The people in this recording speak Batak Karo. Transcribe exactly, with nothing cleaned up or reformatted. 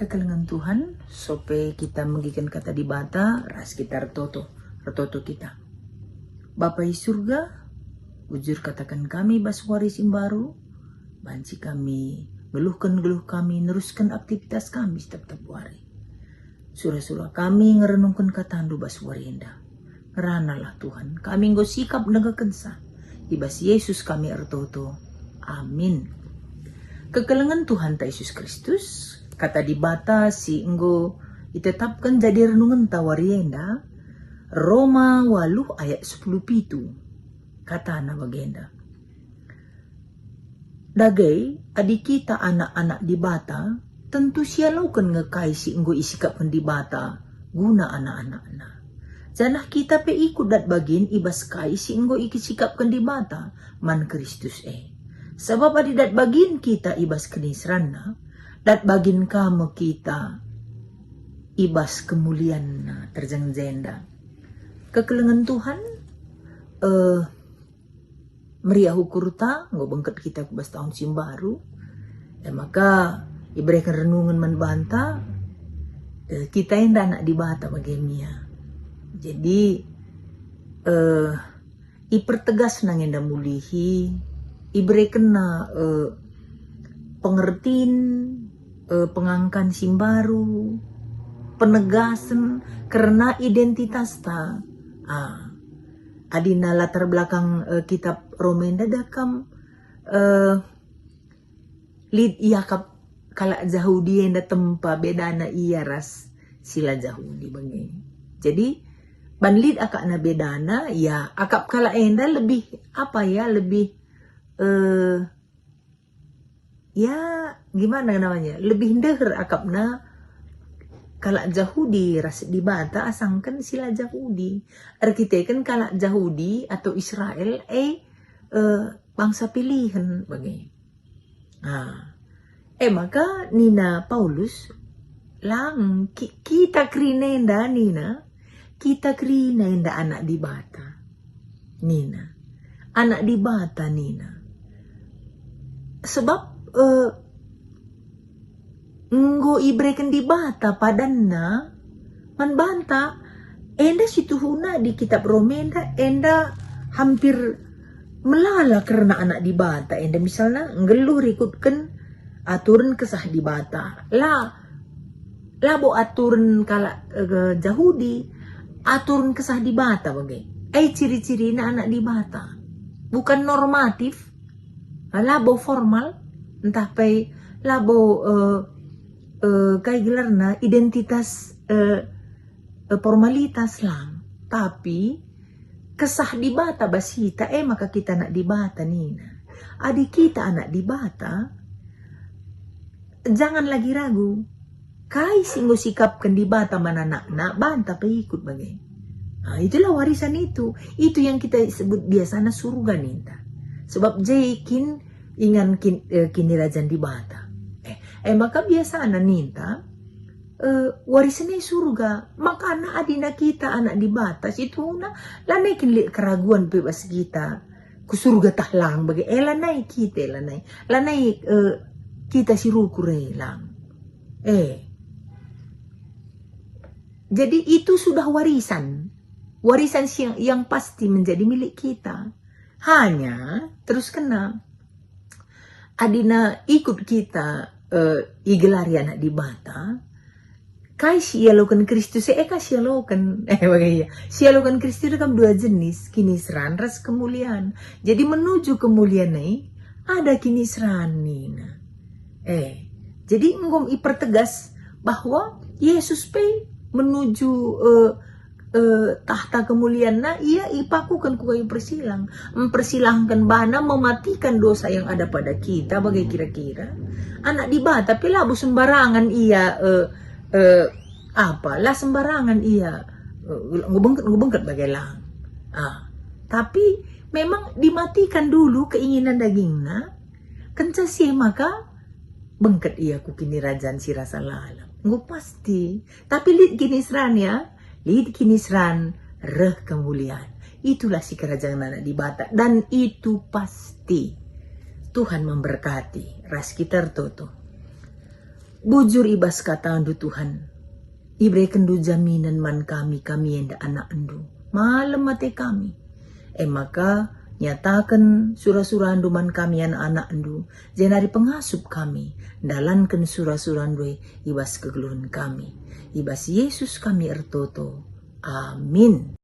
Kelengen Tuhan, sope kita megiken kata Dibata, ras kita ertoto, ertoto kita. Bapa i Surga, bujur kataken kami bas wari si mbaru, banci kami nggeluhken geluh kami, nerusken aktivitas kami setep-tep wari. Sura-sura kami ngerenungken kataNdu bas wari enda. Ngeranalah Tuhan, kami enggo sikap negekenca. I bas Yesus kami ertoto. Amin. Kekelengen Tuhanta Yesus Kristus, kata Dibata si enggo itetapken jadi renungenta wari enda, Roma waluh ayat sepuluh pitu. Katana bagenda. Dage, adi kita anak-anak Dibata, tentu sialoken nge kai si enggo isikapken Dibata guna anak-anakNa. Janah kita pe ikut dat bagin i bas kai si enggo isikapken Dibata man Kristus e. Sabap adi dat bagin kita i bas kiniseranNa, dat bagin ka me kita i bas kemulianNa terjeng jenda. Kekelengen Tuhan, eh, meriah ukurta, enggo bengket kita ku bas tahun si mbaru. E maka, ibereken renungen man banta, eh, kita enda anak Dibata bage me ia. Jadi, eh, ipertegasna nge enda mulihi, iberekenna, eh, pengertin, eh, pengangkan si mbaru, penegasen kerna identitasta. Ah, adina latar belakang, eh, kitab Roma enda da kam, eh, lit iakap kalak Jahudi enda tempa bedana ia ras si la Jahudi bage. Jadi, ban lit akapna bedana, ya, akap kalak enda lebih, apa ya, lebih, eh, ya, gimana namanya, lebih ndeher akapna kalak Jahudi ras Dibata asangken si la Jahudi. Erkiteken kalak Jahudi atau Israel, eh, eh, bangsa pilihen bage. Ah. E maka nina Paulus, lang ki-, kita kerina enda nina, kita kerina enda anak Dibata. Nina, anak Dibata nina. Sebab, eh, enggo ibereken Dibata padanna man banta. Enda situhuna di kitab Roma enda, enda hampir melala kerna anak Dibata enda, misalna nggeluh rikutken aturen Kesah Dibata. La, labo aturen kalak, eh, Jahudi, aturen Kesah Dibata bage. E ciri-cirina anak Dibata. Bukan normatif, labo formal, ntah pe labo, eh, eh, kai gelarna, identitas, eh, eh, formalitas lang. Tapi Kesah Dibata bas kita, e maka kita anak Dibata nina. Adi kita anak Dibata, jangan lagi ragu. Kai si enggo sikapken Dibata man anakna, banta pe ikut bage. Nah, itulah warisan itu. Itu yang kita sebut biasana surga ninta. Sebab je kin ingan kin-, eh, kinirajan Dibata. Eh, eh, maka biasana ninta, eh, warisen e surga. Makana adina kita anak Dibata, situhuna lanai kin lit keraguan pe bas kita ku surga tah lang bage. Eh, lanai kita, lanai. Lanai, eh, kita si rukur e lang. Eh. Jadi itu sudah warisan. Warisan si yang, yang pasti menjadi milik kita. Hanya, terus kena. Adina ikut kita, eh, igelari anak Dibata, kai si ialoken Kristus e, eh, ka si ialoken. Eh, bage ia. Si ialoken Kristus e kam dua jenis, kiniseran ras kemulian. Jadi menuju kemulian e, ada kiniseran nina. Eh, jadi enggo ipertegas bahwa Yesus pe menuju, eh, eh, tahta kemulianna, ia ipakuken ku kayu persilang, mempersilangken bana mematikan dosa yang ada pada kita, bage kira-kira. Anak Dibata pe labo sembarangan ia, eh, eh, apa, la sembarangan ia, eh, ngubengket-ngubengket bage lang. Ah, tapi memang dimatikan dulu keinginan dagingna, kenca si maka bengket ia ku kinirajan si rasa lalap. Enggo pasti. Tapi lit kiniseran ya, lit kiniseran reh kemulian. Itulah si kerajangen anak Dibata, dan itu pasti. Tuhan memberkati, ras kita ertoto. Bujur i bas kataNdu, Tuhan, iberekenNdu jaminen man kami, kami enda anakNdu. Malem ate kami. E maka, nyataken sura-suraNdu man kami anak-anakNdu, jenari pengasup kami ndalanken sura-suraNdu e i bas kegeluhen kami. I bas Yesus kami ertoto. Amin.